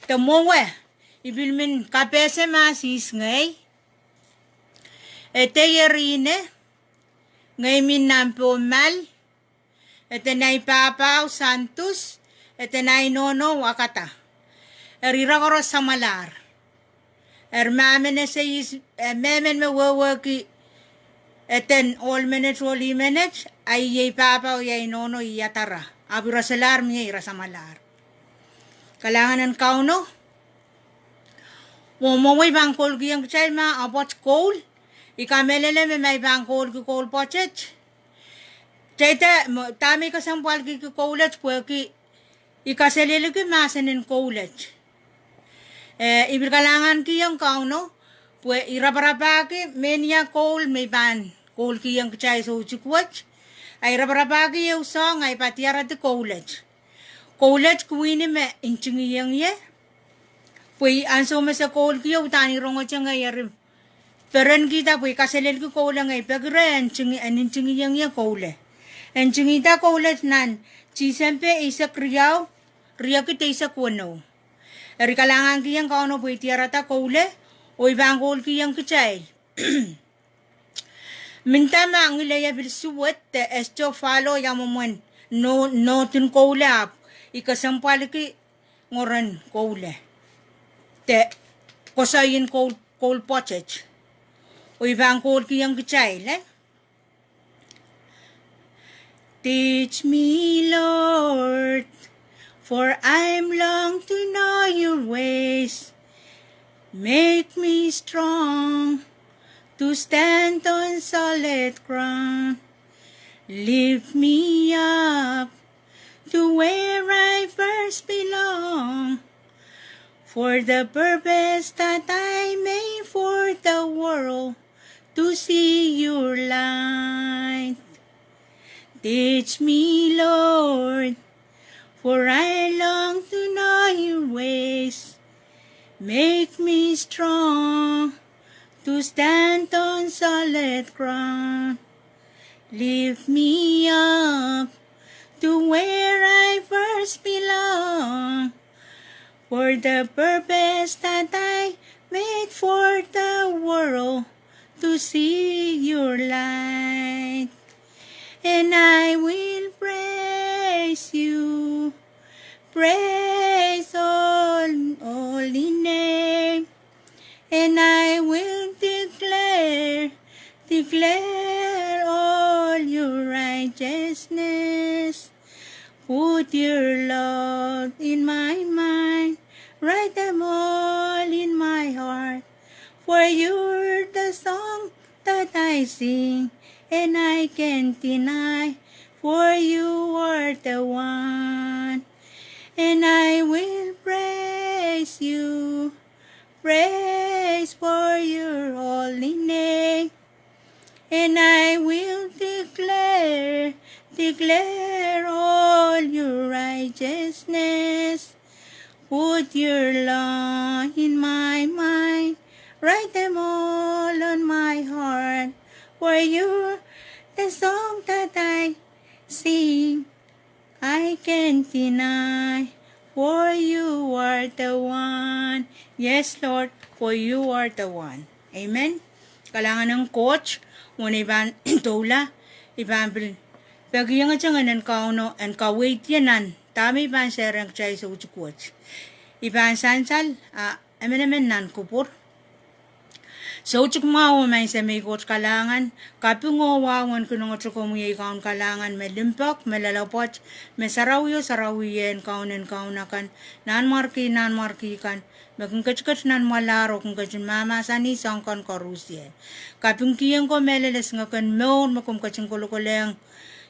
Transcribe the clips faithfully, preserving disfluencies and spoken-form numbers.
de mwowe, I pil men kapehse mahs ihs ngehi. E de ierihne, ngehi mi nan Pohnmal, e de nei pahpao Santus, e de nei nohno Akada. Eri ira koaros samwalahr. Eri ma emen ese ihs, eh, mehmen me wehwehki eden ohl menet, ohl ih menet, a iei pahpao, iei nohno, iei adara. Ahpw ira solahr mie ira samwalahr. Kalahngan en Kauno. Mwo, mwowe I pahn koulkihong kitail ma apwoat koul. I kamehlele me ma I pahn koulki koul pwoatet, teida, mwo, dahme I kesempwalkihki koul et pwehki I kaselelki mahsen en koul et. Eh, I pil kalahngankihong Kauno pwe I raparapahki mehnia koul me I pahn koulkihong kitail soutik wet. A I raparapahki ehu soahng, a I pahn diarada koul et. Koul et kuhwini me ntingihong ie. Pwe I ansou me se koulki ie, udahn I rongete ngehi eri perenkihda pwe I kaselelki koul e ngehi peki re en ntingi-, en ntingihong ie koul e. En ntingihda koul et nan Tisempe eisek riau, riekid eisek weneu. Eri kalahngankihong Kauno pwe I diarada koul e, oh I pahn koulkihong kitail. Mendahte ma ngileie pil suwed de e sohte fahlo ia mwomwen no-, nohden koul e, ahpw I kesempwalki ngoren koul e, de koasoaien koul, koul pwoatet. Oh I pahn koulkihong kitail, eh? Teach me, Lord, for I long to know your ways. Make me strong to stand on solid ground. Lift me up to where I first belong, for the purpose that I made for the world to see your light. Teach me, Lord, for I long to know your ways. Make me strong to stand on solid ground. Lift me up to where I first belong, for the purpose that I made for the world to see your light. And I will praise you, praise your holy name. And I will declare, declare all your righteousness. Put your law in my mind, write them all in my heart. For you're the song that I sing, and I can't deny, for you are the one. And I will praise you, praise for your holy name. And I will declare, declare all your righteousness. Put your law in my mind, write them all on my heart. For you're the song that I sing, I can't deny, for you are the one. Yes, Lord, for you are the one. Amen. Kalahngan en Koht, mwohn ei pahn doula, I pahn pil pekihong ete Ngehn en Kauno en kaweid ie nan dahme I pahn shareong kitail soutik wet. I pahn sansal, a, emenemen nan kupwur. Soutik mwahu oh Maing Semei Koht kalahngan, kaping oh wahu en kin ongete komwi ei kaun kalahngan me limpoak, me loalopwoat, me sarawio sarawien kaun en kaun akan, nanmwarki nanmwarki kan, me kin ketiket nan mwalahr oh kin ketin mahmahsanih soahng kan koarusie. Kapingkihong ko mehlel esingek en mour me komw ketin kolokolehng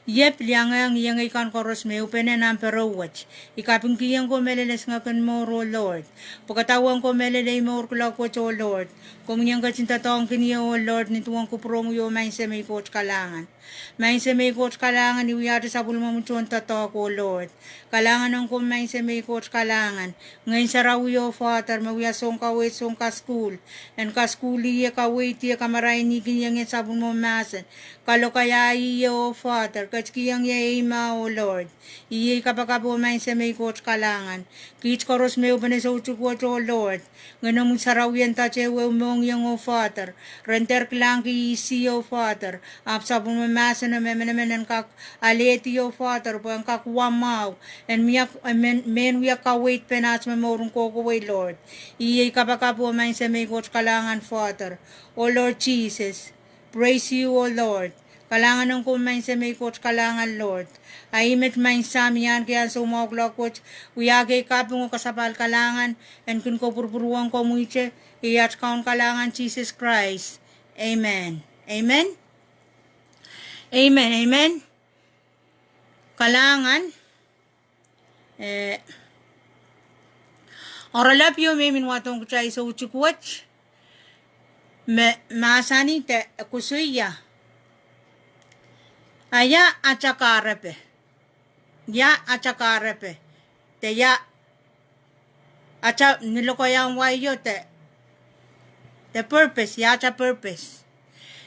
ie pil iangehng iengei kan koaros me ehupene nan pereu wet. I kapingkihong ko mehlel esingek en mour, oh Lord. Pwekadahuong ko mehlel ei mour kuloak wet, oh Lord. Komwi en ketin doadoahngkin ie, oh Lord, nin duwen kupwuromwi, oh Maing Semei Koht kalahngan. Maing Semei Koht kalahngan, I wiahte sapwellimomwi tohn doadoahk, oh Lord. Kalahngan ong komwi Maing Semei Koht kalahngan. Ngehn Sarawi, oh Father, me wia soun kaweid, soun kasukuhl, en kasukuhl ie, kaweid ie, kamarainihkin ie Ngehn Sapwellimomwi mahsen. Kalokaia ie, oh Father. ketikihong ie eimah, oh Lord. Iei kapakap, oh Maing Semei Koht kalahngan. Kiht koaros me ehupene soutik wet, oh Lord. Ngehnomwi Sarawi en doadoahk ehu mohngiong, oh Father. Ren dehr kilangki ihs ih, oh Father. Ahpw sapwellime mahsen oh emenemen en kak alehdi, oh Father, pwe en kak wia mwahu. En wia, en men, men wia kaweid pen aht momour en kohkohwei, Lord. Iei kapakap, oh Maing Semei Koht kalahngan, Father. Oh Lord Jesus. Praise you, oh Lord. Kalahngan ong komwi Maing Semei Koht kalahngan, Lord. A ih met Maing Sahm, I ahneki ansou mwahu kuloak wet, wia ekei kaping oh kasapahl kalahngan, en kin kopwurupwurwong komwihte, iei aht Kaun kalahngan Sises Krais. Amen. Amen. Amen, amen. Kalahngan. Eh, oaralap ieu me I men wadohng kitail soutik wet, me mahsanih de koasoia: A ia atail kahrepe? Ia atail kahrepe? De ia atail, ni lokaiahn wai o, de, de purpose, ia atail purpose?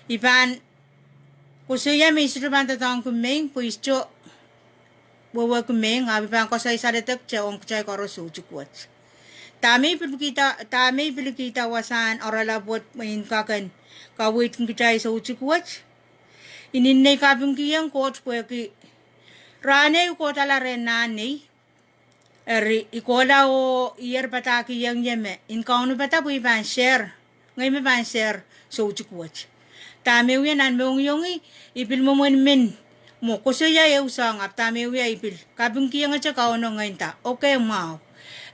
I pahn koasoia me I sohte pahn doadoahngki mehn, pwe I sohte wehwehki mehn, ahpw I pahn koasoi saledekte ong kitail koaros soutik wet. Dahme I pil kihda, dahme I pil kihda wasahn oaralap wet me I en kak en kaweidki kitail soutik wet? I nin nei kapingkihong Koht pwehki rahn ehu kohdahla rehn nahn nei. Eri I kohla oh I er padahkihong ie me I en kaunopada pwe I pahn share, ngehi me pahn share soutik wet. Dahme wia nan mohngiongi, I pil mwomwen men mwo koasoia ehu soahng, ahpw dahme wia I pil kapingkihongete Kauno, ngehi nda, okay, mwahu.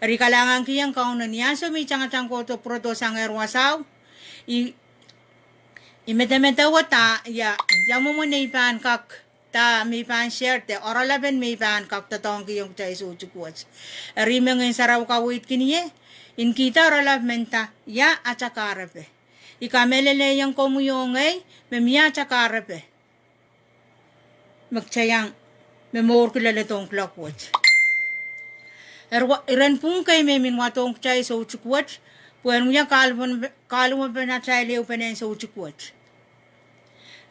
Eri I kalahngankihong Kauno ni ansou me I tangatang kohdo pwurodo sangehr wasao, I, I medemedewe da, ia, ia mwomwen nei pahn kak da me I pahn share de oaralapen me I pahn kak doadoahngkihong kitail soutik wet. Eri me Ngehn Sarawi kaweidkin ie, I en kihda oaralap me nda, ia atail kahrepe? I kamehlelehiong komwi oh ngehi me mie atail kahrepe me kitail iang momourki loalehdohng kuloak wet. Eri wa, iren pwung kei me I men wadohng kitail soutik wet, pwehn wia kahluwa, kahluwapen atail ehupenen soutik wet.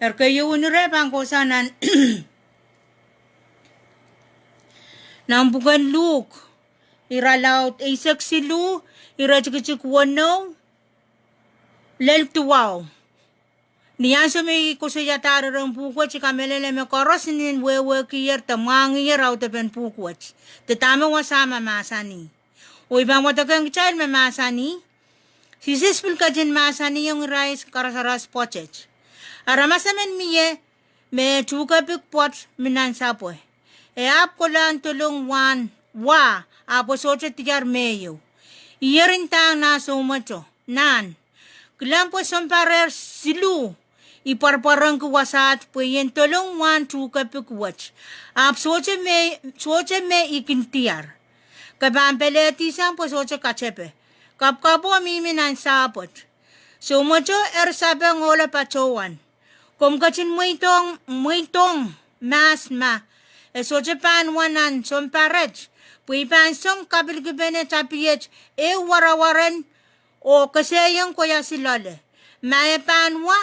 Eri keieun ire pahn kohsang nan, nan pwuken Luk, irelaud eisek siluh, iretikitik weneu lel duwau. Ni ansou me I koasoiadahr iren pwuhk wet, I kamehlele me koaros nin wehwehkier de mwahngier audepen pwuhk wet, de dahme wasa me mahsanih. Oh I pahn wadekohng kitail me mahsanih, Sises pil ketin mahsanihong irail karasaras pwoatet: Aramas emen mie me tuhkepik pwoat mi nan sapwe. E ahpw kolahn dolong wahn wa, ahpw e sohte diar mehio. Ier ndahng nah soumweto, Nahn, kilang pwe sounparehr siluh I pwarpwarengki wasaht pwe I en dolong wahn tuhkepik wet, ahpw sohte me, sohte me I kin diar. Ke pahn pelehdi sang pwe sohte katepe. Kapwkapwo mihmi nan sahpwet. Soumweto eri sapeng ohlo patohwan. Komw ketin mweidohng, mweidohng mahs ma e sohte pahn wa nan sounparet, pwe I pahn song kapilkipene tapiet ehu warawaren oh kesehong koiasi loale. Ma e pahn wa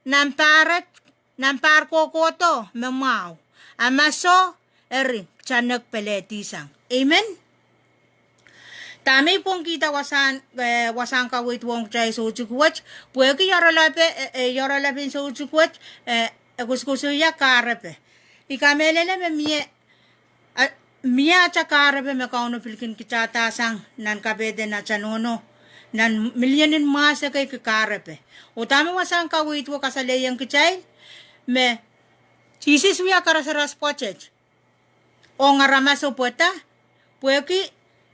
nan pahr, nan pahr kohkohdo me mwahu. A ma soh, eri kitail en nek pelehdi sang. Amen. Dahme I pwongkihda wasahn, eh, wasahn kaweid ong kitail soutik wet, pwehki oaralape, eh, eh, oaralapen soutik wet, eh, e koasokoasoia kahrepe. I kamehlele me mie, a, mie atail kahrepe me Kauno pil kin kitailda sang nan kapehden atail nohno, nan milienin mahs ekei ki kahrepe. Oh dahme wasahn kaweid wet kasalehiong kitail, me Sises wia karasaras pwoatet ong aramas oh pwehda, pwehki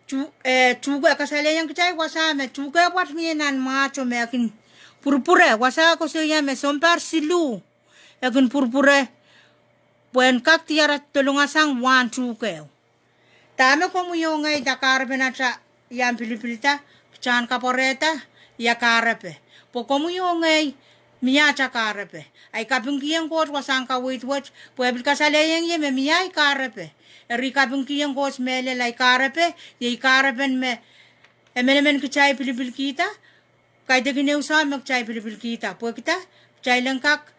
tu, eh, tuhke, kasalehiong kitail wasa me tuhke pwoat mie nan mwahto me e kin pwurpwure, wasa koasoia me sounpahr siluh e kin pwurpwure, pwehn kak diar dolungasang wahn tuhke. Dahme komwi oh ngehi, ia kahrepen atail iang pilipilda, kitail en kapwarehda ia kahrepe. Pwe komwi oh ngehi, mie atail kahrepe. Ahi kapingkihong Koht wasahn kaweid wet, pwe e pil kasalehiong ie me mie ahi kahrepe. Eri kapingkihong Koht mehlel ahi kahrepe, iei kahrepen me emenemen kitail pilipilkihda, kaidehkin ehu soahng me kitail pilipilkihda. Pwehkida, kitail en kak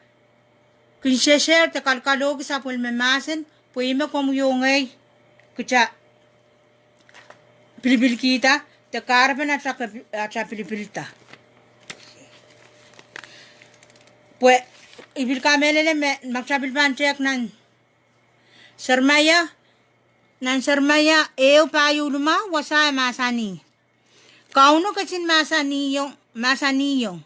kin sehse de kalkalohki sapwellime mahsen, pwe ih me komwi oh ngehi kita pilipilkihda, de kahrepen ata ke-, ata pilipilda. Pwe I pil kamehlele me, ma kita pil pahn tehk nan Seremaia, nan Seremaia ehu pahieu limau, wasa e mahsanih: Kauno ketin mahsanihong, mahsanihong: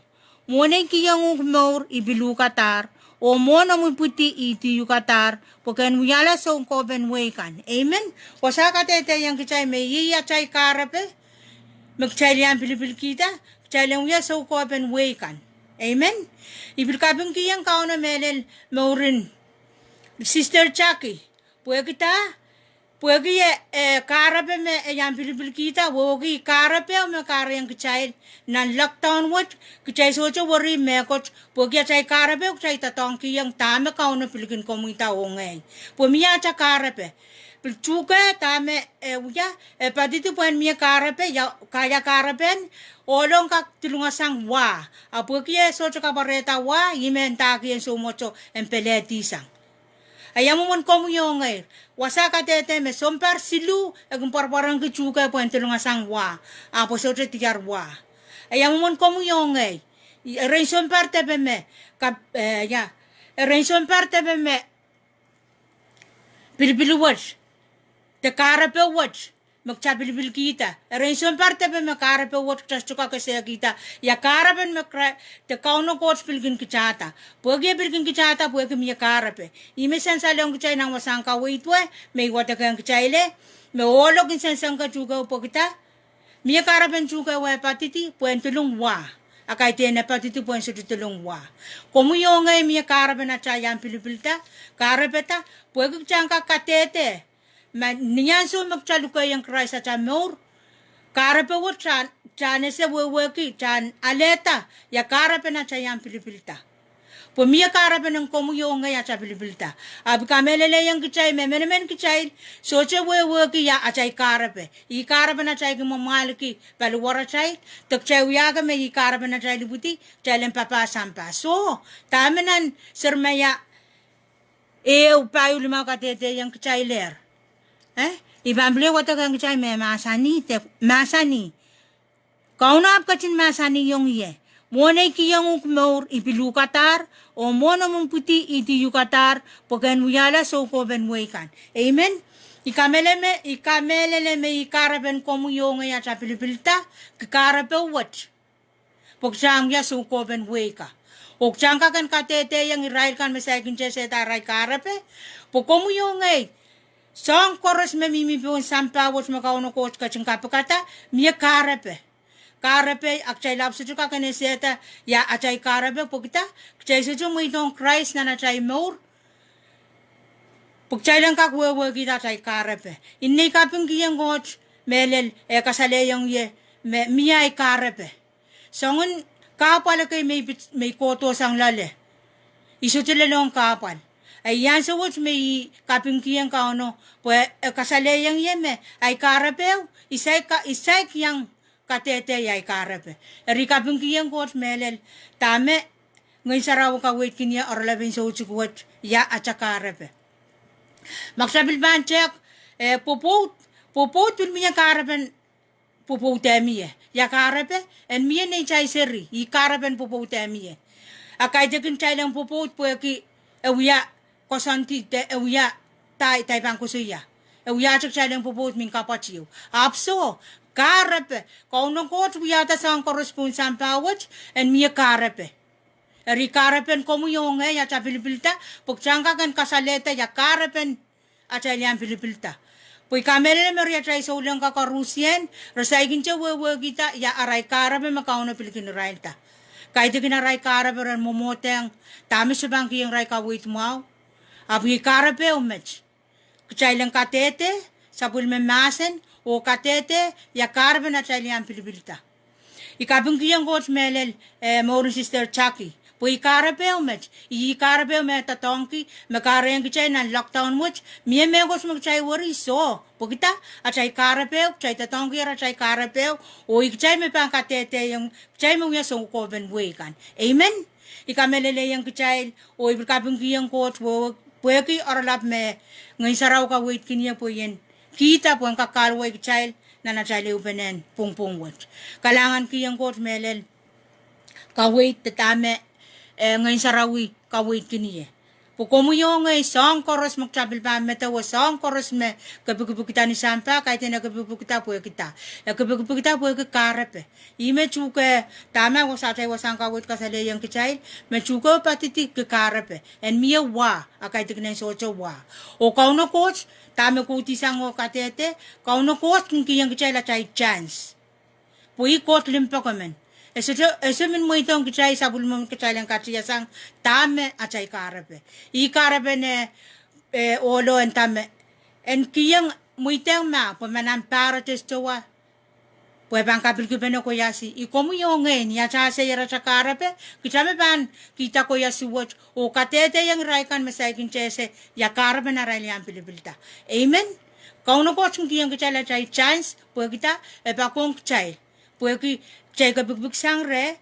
Mwohn ei kihong uhk mour I pil uhkadahr, oh mwohn omw ipwidi I diukadahr, pwe ken wiahla soukohpen wehi kan. Amen. Wasa kadehdehiong kitail me ih atail kahrepe, me kitail iang pilipilkihda, kitail en wia soukohpen wehi kan. Amen. I pil kapingkihong Kauno mehlel mourin Sister Jackie, pwehki dah, pwehki e, e kahrepe me e iang pilipilkihda, wehwehki ih kahrepe me kahrehiong kitail nan lockdown wet, kitail sohte weri mehkot, pwehki atail kahrepe kitail doadoahngkihong dahme Kauno pil kin komwihda oh ngehi. Pwe mie ata kahrepe. Pil tuhke dahme e wia, e patidi pwehn mie kahrepe, ia, kaia kahrepen, ohl ong kak tilungasang wah. A pwehki e sohte kapwarehda wah, ih me ndahki en soumwohto en pelehdisang. A ia mwomwen komwi oh ngehi, wasa kadehde me sounpar siluh e kin pwarapwarengki tuhke pwehn tilungasang wah, ahpw e sohte diar wah. A ia mwomwen komwi oh ngehi, erein sounpar depe me, kap-, e, ia, erein sounpar depe me pilipil wet, de kahrepe wet, me kita pilipilkihda. Erein sounpar depe me kahrepe wet kita sohte kak esehkihda, ia kahrepen me Krai-, de Kauno Koht pil kin kitada. Pwehki e pil kin kitada, pwehki mie kahrepe. Ih me sansalohng kitail nan wasahn kaweid wet, me I wadekehng kitail, me ohlo kin senseng ke tuhke pwehki dah, mie kahrepen tuhke e patidi pwehn dilung wah. A kaidehn e patidi pwehn sohte dilung wah. Komwi oh ngehi mie kahrepen atail iang pilipilda, kahrepeda, pwehki kita en kak kadehde me ni ansou me kita lukehiong Krais ata mour, kahrepe wet ta-, tahn ese wehwehki, tahn alehda, ia kahrepen atail iang pilipilda. Pwe mie kahrepen komwi oh ngehi ata pilipilda. Ahpw I kamehlelehiong kitail me emenemen kitail sohte wehwehki ia atail kahrepe. Ih kahrepen atail kin mwamwahlki paliwaratail, de kitail wiahki me ih kahrepen atail ipwidi, kitail en papah sampah. Soh, dahme nan Seremaia ehu pahieu limau kadehdehiong kitailehr? E, I pahn pil wadekehng kitail me mahsanih, de mahsanih: Kauno ahpw ketin mahsanihong ie: Mwohn ei kihong uhk mour I pil uhkadahr, oh mwohn omw ipwidi I diukadahr, pwe ken wiahla soukohpen wehi kan. Amen. I kamehlele me, I kamehlele me ih kahrepen komwi oh ngehi ata pilipilda, ki kahrepe wet, pwe kita en wia soukohpen wehi ka. Oh kita en kak en kadehdehiong irail kan me saikinte esehda arail kahrepe, pwe komwi oh ngehi, soahng koaros me mihmi pohn sampah wet me Kauno Koht ketin kapikada, mie kahrepe. Kahrepe, a kitail ahpw sohte kak en esehda ia atail kahrepe, pwe kita, kitail sohte mweidohng Krais nan atail mour, pwe kitail en kak wehwehkihda atail kahrepe. Inenen kapingkihong Koht mehlel e kasalehiong ie me mie ahi kahrepe. Soangen kahpwal ekei me I pid-, me I kohdohsang loale, I sohte lelohng kahpwal. A ih ansou wet me I kapingkihong Kauno, pwe e kasalehiong ie me ahi kahrepe, I saik ka-, I saik iang kadehde ahi kahrepe. Eri I kapingkihong Koht mehlel, dahme Ngehn Sarawi kaweidkin ie oaralapen soutik wet, ia ata kahrepe. Ma kita pil pahn tehk, e, pwopwoud, pwopwoud pil mie kahrepen pwopwoud e mie. Ia kahrepe? En mie neitail seri, ih kahrepen pwopwoud e mie. A kaidehkin kitail en pwopwoud pwehki e wia koasoandi de e wia dahme kitail pahn koasoia. E wiahte kitail en pwopwoud mehn kapwatieu. Ahpw soh, kahrepe, Kauno Koht wiahda soahng koaros pohn sampah wet, en mie kahrepe. Eri kahrepen komwi oh ngehi ata pilipilda, pwe kita en kak en kasalehda ia kahrepen atail iang pilipilda. Pwe I kamehlele me riatail souleng koarusie, re saikinte wehwehkihda ia arail kahrepe me Kauno pil kin irailda. Kaidehkin arail kahrepe ren mwomwohdehng dahme se pahn kihong irail kaweid mwahu. Ahpw ih kahrepe met. Kitail en kadehde sapwellime mahsen, oh kadehde ia kahrepen atail iang pilipilda. I kapingkihong Koht mehlel, e, mouren Sister Jackie, pwe ih kahrepe met, ih kahrepe me doadoahngki, me kahrehiong kitail nan lockdown wet, mie mehkot me kitail weri, soh, pwe kita, atail kahrepe, kitail doadoahngki atail kahrepe, oh ih kitail me pahn kadehdehiong kitail me wia soukohpen wehi kan. Amen. I kamehlelehiong kitail, oh I pil kapingkihong Koht pwe, pwehki oaralap me Ngehn Sarawi kaweidkin ie pwe I en kihda pwehn kakahlwei kitail nan atail ehupenen pwongpwong wet. Kalahngan kihong Koht mehlel kaweid de dahme, eh, Ngehn Sarawi kaweidkin ie. Pwe komwi oh ngehi soahng koaros me kitail pil pahn medewe, soahng koaros me kepikipikda ni sampah, kaidehn e kepikipikda pwehkida. E kepikipikda pwehki kahrepe. Ih me tuhke, dahme wasa, atail wasahn kaweid kasalehiong kitail, me tuhke padidi ki kahrepe. En mie wa, a kaidehkin en sohte wa. Oh Kauno Koht, dahme kohdi sang oh kadehde, Kauno Koht kin kihong kitail atail chance. Pwe ih Koht limpoak emen. E sohte, e sohte men mweidohng kitail sapwellimomwi kitail en katiasang dahme atail kahrepe. Ih kahrepen, eh, ohlo en dahme. En kihong, mweidehng ma, pwe ma nan paradais towe, pwe pahn kapilkihpene koiasi. I komwi oh ngehi, ni atail seier atail kahrepe, kitail me pahn kihda koiasi wet, oh kadehdehiong irail kan me saikinte ese ia kahrepen arail iang pilipilda. Amen. Kauno Koht kin kihong kitail atail chance, pwehkida, e poakohng kitail. Pwehki kitail kepikipik sang reh,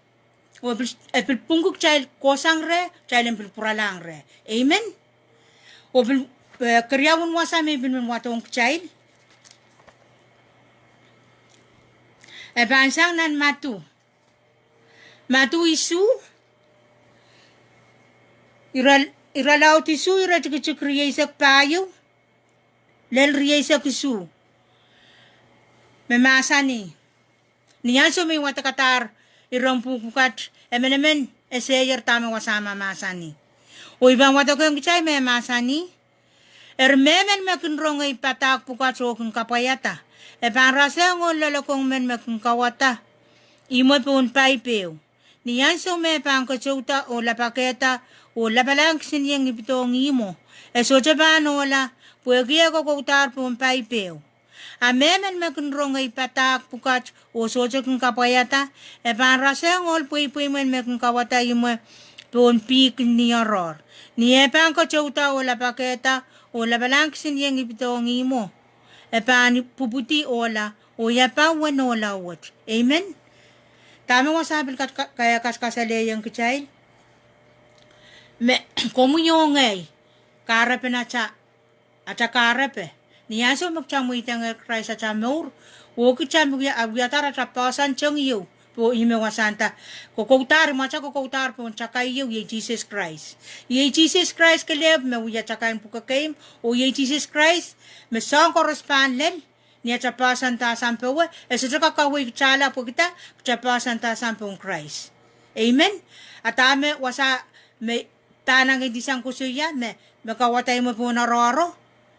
oh e pil, e pil pwungki kitail kohsang reh, kitail en pil pwuralahng reh. Amen. Oh pil, eh, keriaun wasa me I pil men wadohng kitail. E pahn sang nan Madiu. Madiu isuh, ire, irelaud isuh, iretikitik rieisek pahieu lel rieisek isuh. Me mahsanih. Ni ansou me I wadekadahr iren pwuhk pwukat, emenemen e seier dahme wasa mahmahsanih. Oh I pahn wadekohng kitail me mahsanih. Eri mehmen me kin rong ei padahk pwukat oh kin kapwaiada, e pahn rasehng ohl loalokong men me kin kawada imwe pohn paip ehu. Ni ansou me e pahn keteuda oh lapakehda oh lapalahng kisinieng ipidohng ihmwo, e sohte pahn ohla, pwehki e kokoudahr pohn paip ehu. A mehmen me kin rong ei padahk pwukat oh sohte kin kapwaiada, e pahn rasehng ohl pweipwei men me kin kawada imwe pohn pihk ni oaroahr. Ni eh pahn keteuda oh lapakehda oh lapalahng kisinieng ipidohng ihmwo, e pahn pwupwudi ohla, oh ia pahn wen ohla wet. Amen. Dahme wasa pil kat, ka, kaskasalehiong kitail me komwi oh ngehi, kahrepen atail, atail kahrepe. Ni ansou me kitail mweidohngehr Krais atail mour, oh kitail me wia, wiadahr atail poahsoan teng ieu, pwe ih me wasahn atail kokoudahr, imwatail kokoudahr pohn takai ieu, iei Sises Krais. Iei Sises Krais kelehpw me wia takai en pwukekeimw, oh iei Sises Krais me soahng koaros pahn lel. Ni atail poahsoanda sang powe, e sohte kak kaweikitala pwehkida, kitail poahsoanda sang pohn Krais. Amen. A dahme wasa me pahn angindi sang koasoia me, me kawada imwe pohn oaroahro,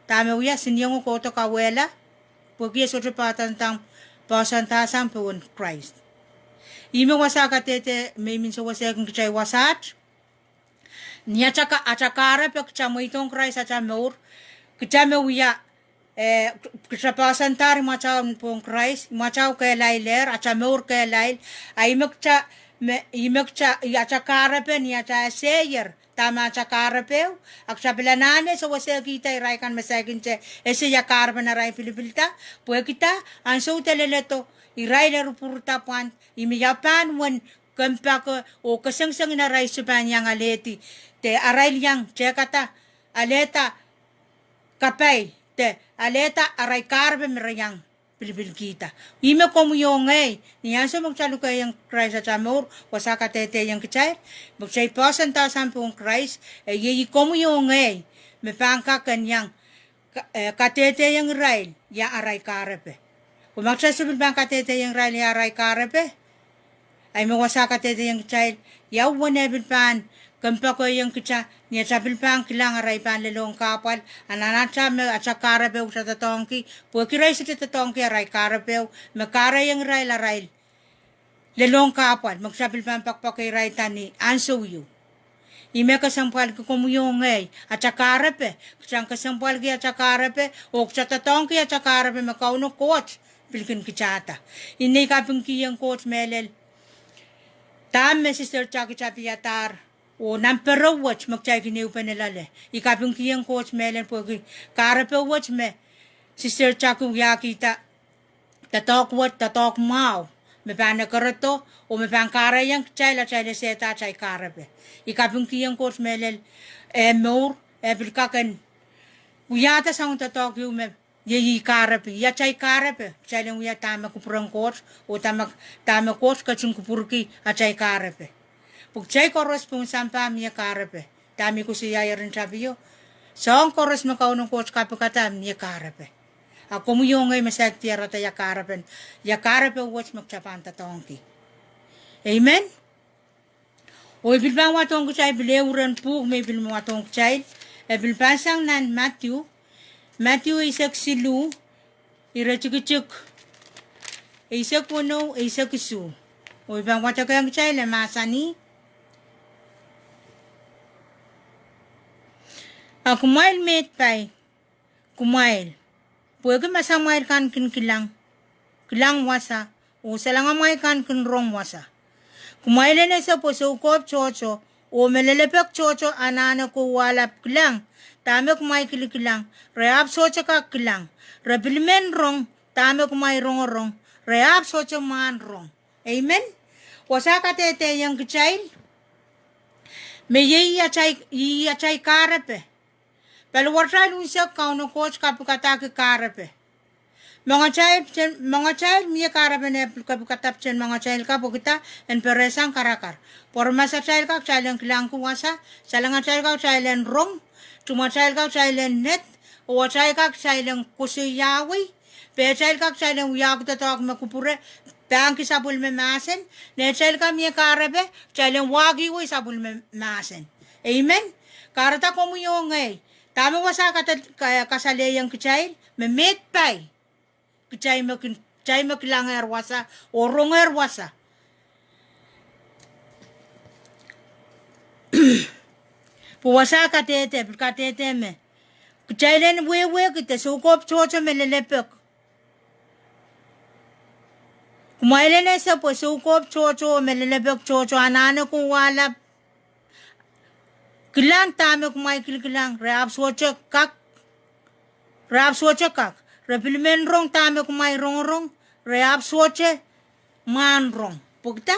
dahme wia, kisiniengo kohdo kawehla, pwehki e sohte poahsoanda, poahsoanda sang pohn Krais. Ih me wasa kadehde me I men sewesehkin kitail wasaht. Ni atail ka, atail kahrepe, kitail mweidohng Krais atail mour, kitail me wia, eh, kitail poahsoandahr imwatail pohn Krais, imwatail kehlailehr, atail mour kehlail, a ih me kitail, me, ih me kitail, atail kahrepe, ni atail seier dahme atail kahrepe, a kitail pil anahne sewesehkihda irail kan me saikinte ese ia kahrepen arail pilipilda, pwehkida, ansou de leledo, irail eri pwurida pwand, ih me ia pahn wen kempoake oh kesengsengen arail sohte pahn iang alehdi, de arail iang tehkada, alehda kapai, de alehda arail kahrepe me re iang pilipilkihda. Ih me komwi oh ngehi, ni ansou me kitail lukehiong Krais atail mour, wasa kadehdehiong kitail me kitail poahsoanda sang pohn Krais, e iei komwi oh ngehi me pahn kak en iang ka, eh, kadehdehiong irail ia arail kahrepe. Pwe ma kitail sohte pil pahn kadehdehiong irail ia arail kahrepe, a ih me wasa kadehdehiong kitail, ia uwen e pil pahn kempoakehiong kitail, ni atail pil pahn kilang arail pahn lelohng kahpwal, anahne atail me atail kahrepe kitail doadoahngki, pwehki irail sohte doadoahngki arail kahrepe, me kahrehiong irail arail lelohng kahpwal, me kitail pil pahn poakpoake irail da ni ansou ieu. Ih me kesempwalki komwi oh ngehi, atail kahrepe, kitail kesempwalki atail kahrepe, oh kitail doadoahngki atail kahrepe me Kauno Koht pil kin kitada. Ih me I kapingkihong Koht mehlel. Dahme Sister Jackie tapiadahr, oh nan pere wet me kitail kin ehupene loale. I kapingkihong Koht mehlel pwehki kahrepe wet me Sister Jackie wiahkihda, doadoahk wet, doadoahk mwahu. me pahn ekerodo, oh me pahn kahrehiong kitail atail esehda atail kahrepe. I kapingkihong Koht mehlel, eh, mour, eh, pil kak en wiahda soangen doadoahk ieu me iei ih kahrepe, ih atail kahrepe, kitail en wia dahme kupwuren Koht, oh dahme, dahme Koht ketin kupwurki atail kahrepe. Pwe kitail koaros pohn sampah mie kahrepe. Dahme I koasoiaier ni tapio, soahng koaros me Kauno Koht kapikada mie kahrepe. A komwi oh ngehi me saikinte diarada ia kahrepen, ia kahrepe wet me kitail pahn doadoahngki. Amen. Oh I pil pahn wadohng kitail pil ehu iren pwuhk me I pil wadohng kitail, e pil pahn sang nan Madiu, Madiu eisek siluh, iretikitik eisek weneu, eisek isuh. Oh I pahn wadekiong kitail, e mahsanih: A kumwail meid pai, kumwail, pwehki masamwail kan kin kilang, kilang wasa, oh salangamwail kan kin rong wasa. Kumwail en ese pwe soukohp tohto oh me lelepek tohto anahne kowahlap kilang dahme kumwail kilikilang, re ahpw sohte kak kilang. Re pil men rong dahme kumwail rongorong, re ahpw sohte mwahn rong. Amen. Wasa kadehdehiong kitail me iei atail, iei atail kahrepe. Paliwaratail unsek Kauno Koht kapikadahki kahrepe. Moangatail, moangatail mie kahrepen eh pil kapikada pwe moangatail ka, pwehkida? En perehsang karakar. Pwe aramas atail ka kitail en kilangki wasa, salengatail ka kitail en rong, tumwatail ka kitail en ned, oh atail ka kitail en koasoiawei, pehtail ka kitail en wiahki doadoahk me kupwure, pahn ki sapwellime mahsen, nehtail ka mie kahrepe, kitail en wahkihwei sapwellime mahsen. Amen. Kahrehda komwi oh ngehi, dahme wasa kade-, ka-, kasalehiong kitail, me meid pai, kitail me kin, kitail me kilangehr wasa oh rongehr wasa. Pwe wasa kadehde, pil kadehde me kitail en wehwehki de soukohp tohto me lelepek. Kumwail en ese pwe soukohp tohto me lelepek tohto anahne kowahlap kilang dahme kumwail kilikilang, re ahpw sohte kak, re ahpw sohte kak. Re pil men rong dahme kumwail rongorong, re ahpw sohte mwahn rong. Pwehkida?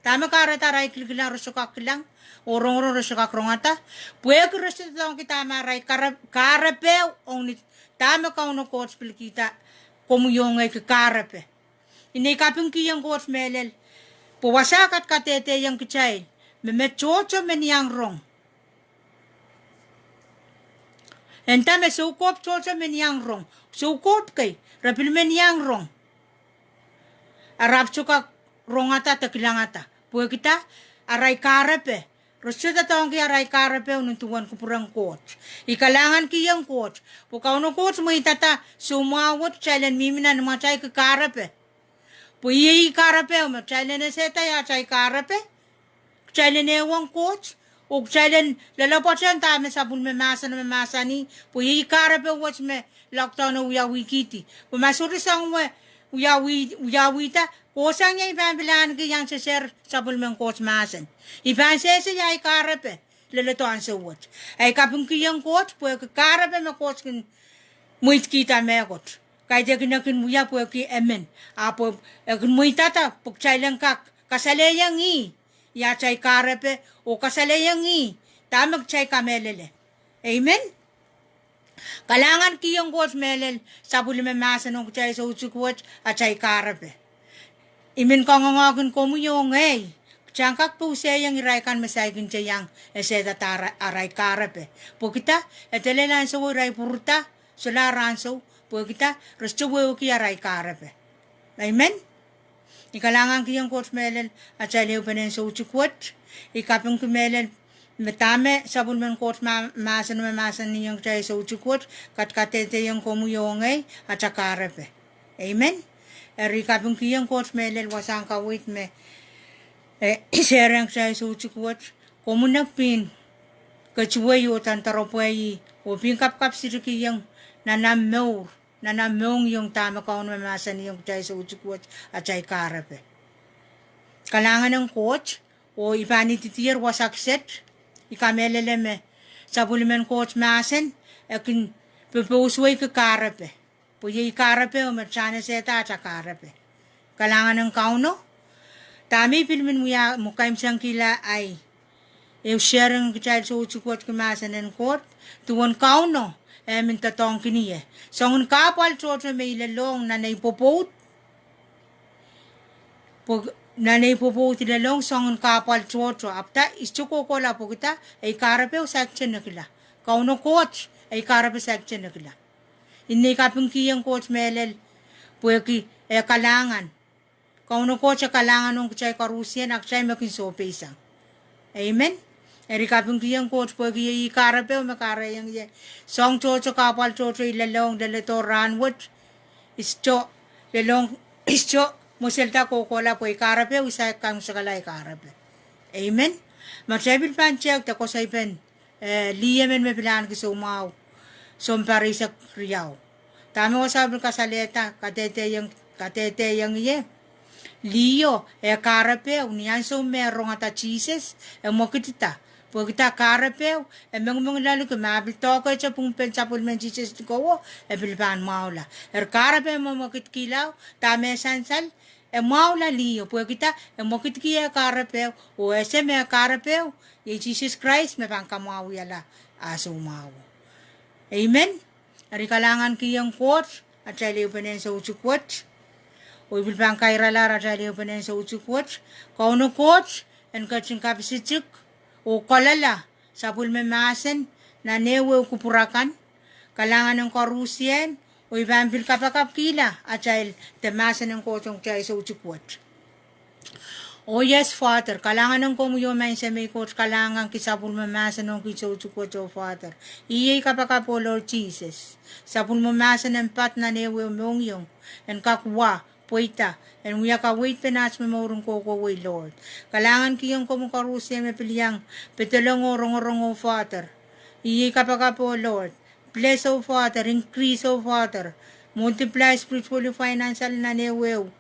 Dahme kahrehda arail kilikilang re sohte kak kilang, oh rongorong re sohte kak rongada? Pwehki re sohte doadoahngki dahme arail kahre-, kahrepe ong ni dahme Kauno Koht pil kihda komwi oh ngehi ki kahrepe. Ih ei kapingkihong Koht mehlel pwe wasa kat kadehdehiong kitail me me tohto men iang rong. E nda me soukohp tohto men iang rong. Soukohp kei, re pil men iang rong, re ahpw sohte kak rongada de kilangada. Pwehkida? Arail kahrepe. Re sohte doadoahngki arail kahrepe ni duwen kupwuren Koht. I kalahngankihong Koht pwe Kauno Koht mweidada soumwahu wet kitail en mihmi nan imwatail ki kahrepe. Pwe iei ih kahrepe me kitail en esehda ia atail kahrepe. Kitail en ehuong Koht, oh kitail en loalopwoatehng dahme sapwellime mahsen me mahsanih, pwe iei kahrepe wet me lockdown e wiawihkihdi. Pwe ma sohte soahng me wiawi-, wiawihda, kohsang ie I pahn pil ahneki iang sehse sapwellimen Koht mahsen. I pahn sehse ia ahi kahrepe leledohn ansou wet. Ei kapingkihong Koht pwehki kahrepe me Koht kin mweidkihda mehkot. Kaidehkin e kin wia pwehki emen. Ahpw e kin mweidada pwe kitail en kak kasalehiong ih ia atail kahrepe, oh kasalehiong ih dahme kitail kamehlele. Amen. Kalahngankihong Koht mehlel sapwellime mahsen ong kitail soutik wet, atail kahrepe. I men kangoange kin komwi oh ngehi, kitail en kak pousehiong irail kan me saikinte iang esehda ara-, arail kahrepe. Pwehkida? E dehr lel ansou irail pwurda, solahr ansou, pwehkida? Re sohte wehwehki arail kahrepe. Amen. I kalahngankihong Koht mehlel atail ehupenen soutik wet. I kapingki mehlel me dahme sapwellimen Koht ma-, mahsen me mahsanihong kitail soutik wet, kat kadehdehiong komwi oh ngehi atail kahrepe. Amen. Eri I kapingkihong Koht mehlel wasahn kaweid me, eh, sehrehng kitail soutik wet. Komwi en kak pil ketiwei oh doadoahngki ih, oh pil kapkapsirkihong nan ahmw mour, nan ahmw mohngiong dahme Kauno mahsanihong kitail soutik wet, atail kahrepe. Kalahngan en Koht, oh I pahn idihdier wasa kiset, I kamehlele me sapwellimen Koht mahsen e kin popousweiki kahrepe. Pwe iei kahrepe me kitail en esehda atail kahrepe. Kalahngan en Kauno. Dahme I pil men wia mwakaimwsangkihla ahi ehu sharing kitail soutik wet ki mahsen en Koht, duwen Kauno e men doadoahngkin ie. Soangen kahpwal tohto me I lelohng nan ei pwopwoud, pwe, nan ei pwopwoud I lelohng soangen kahpwal tohto, ahpw da I sohte kohkohla pwehki da, ei kahrepe saikinte nekila. Kauno Koht, ei kahrepe saikinte nekila. Inei kapingkihong Koht mehlel, pwehki e kalahngan. Kauno Koht e kalahngan ong kitail koarusie, a kitail me kin sohpeisang. Amen. Eri kapingkihong Koht pwehki ih kahrepe me kahrehiong ie soahng tohto, kahpwal tohto I lelohng, leledo rahn wet. I sohte lelohng, I sohte mweselde kohkohla pwe ei kahrepe, I saik kaimwisekala ei kahrepe. Amen. Ma kitail pil pahn tehk de koasoipen, eh, lih emen me pil ahneki soumwahu, sounpar eisek riau. Dahme wasao pil kasalehda, kadehdehiong, kadehdehiong ie. Liho, eh, kahrepe, ni ansou me rongada Sises, e mwekidda. Pwehki da kahrepe, e mengimengilahki ma pil doahkehte pwungpen sapwellimen Sises likou, e pil pahn mwahula. Eri kahrepe me mwekidkihla, dahme sansal, e mwahula liho, pwehki da, e mwekidki eh kahrepe, oh ese me kahrepe, iei Sises Krais me pahn kamwahwihala ah soumwahu. Amen. Eri kalahngankihong Koht, atail ehupenen soutik wet. Oh I pil pahn kairalahr atail ehupenen soutik wet. Kauno Koht, en ketin kapisitik, oh kolala, sapwellime mahsen, nan ehuehu kupwur akan, kalahngan en koarusie, oh I pahn pil kapakapkihla, atail de mahsen en Koht ong kitail soutik wet. Oh yes, Father, kalahngan en komwi oh maing Semei Koht, kalahngan ki sapwellime mahsen ong ki soutik wet oh Father. Iei kapakap oh Lord Sises. Sapwellime mahsen en pat nan ehuehu mohngiong. En kak wa, pweida, en wia kaweid pen aht momour en kohkohwei Lord. Kalahngankihong komwi koarusie me pil iang pedolong oh rongorong oh Father. Iei kapakap oh Lord. Bless oh Father, increase oh Father, multiply spiritually, financially nan ehuehu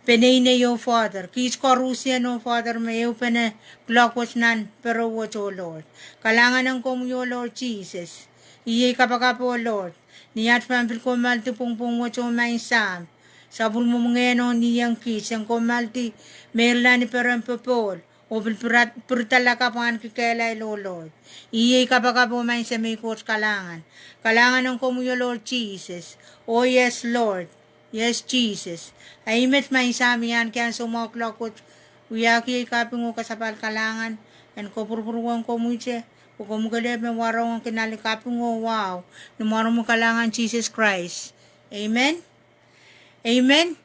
peneinei oh Father. Kiht koarusie oh Father me ehupene kuloak wet nan pere wet oh Lord. Kalahngan en komwi oh Lord Sises. Iei kapakap oh Lord. Ni aht pahn pil komoaldi pwongpwong wet oh maing Sahm, sapwellime ngehn oh niheng kiht, sen komoaldi meirla ni peren popohl, oh pil pira-, pirida lakapw ahneki kehlail oh Lord. Iei kapakap oh maing Semei Koht, kalahngan. Kalahngan en komwi oh Lord Sises. Oh yes Lord. Yes Sises. Ahi met maing Sahm, I ahneki ansou mwahu kuloak wet wiahki ei kaping oh kasapahl kalahngan, en kopwurupwurwong komwihte, oh komwi kelehpw me warohng kin ale kaping oh wahu, ni mwaromwi kalahngan Sises Krais. Amen. Amen.